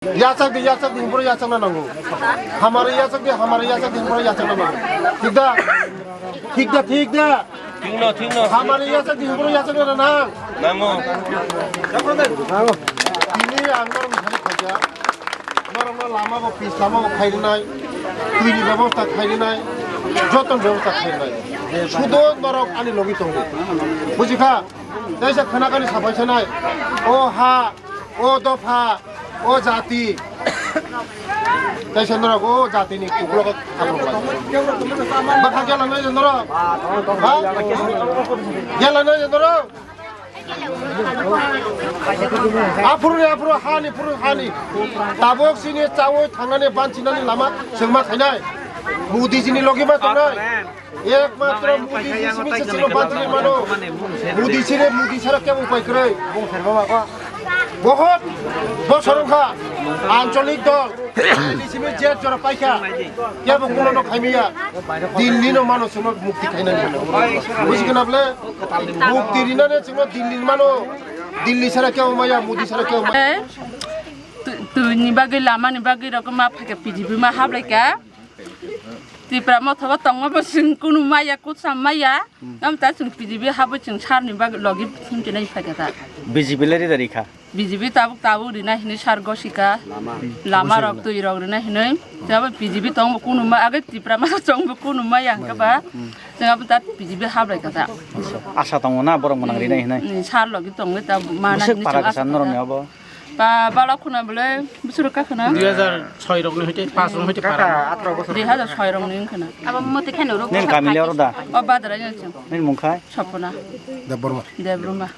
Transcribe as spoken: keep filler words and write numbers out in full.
Yachak di, yachak di, himphuru yachakna nango. Hamari yachak di, hamari yachak di, himphuru yachakna nango. Thik da? Thik da, thik da? Thikno, thikno. Hamari yachak di, himphuru yachakna nang. Nango. Tini ang norokni thani khaikha. Norokno lama bo pis lama bo khairwnai. Twini bebosta khairwnai. Joto bebosta khairwnai. Sudo norok ani logi tongo. Bujikha? Kaisa khwnakani sapai sanai. O ha, o dopha, o jati. Kaisa norok o jatini kuklok khaprok lai. Bakha gela noi norok. Ha? Gela noi norok. Aphuru ni aphuru hani phuru hani. Tabuk sini chawi thangnani banchinani lama chwngma khainai. Modi jini logi ma tongnai. Ekmatro Modi ji simi se chwngno bantini mano. Modi sire, Modi sara kebo upai kwrwi. Bohot bosor wngkha ancholik dol. Modi simi je jora paikha. Kebo kuno no khaimiya. Dilli no mano chwngno mukti khainani. Buji khna bole? Mukti rinani chwngno Dilli mano. Dilli sara kebo maya, Modi sara kebo maya. Eh, tu, tuni bagwi, lamani bagwi rok ma phaikha, P D P ma hablai kha. Tipra mothobo tongma bo chwng kunu maya, kutsam maya. Am ta chwng P D P habo chwng sar ni bag logi thim chinai phaikha ta. B J P le rida rikha. B J P tabuk tabuk rina hinwi sar gosika. Lama rok twi rok rina hinwi. Tabo P D P tongbo kunu ma age Tipra ma tongbo kunu maya hwnkhe ba. Chwng abo ta P D P hablai kha ta. Asa tongo na borok mwnang rina hinwi. Sar logi tongwi ta mana hinwi chwng asa tongo. Ba, balok khuna bole, busur ka khuna? Dui hajar soi rok ni hoite, pas rok hoite para. Dui hajar soi rok ni khuna. Abo mate kheno rok. Nini kami le oro da? O badra yang chang. Nini mung khai? Sopona. Debbarma. Debbarma.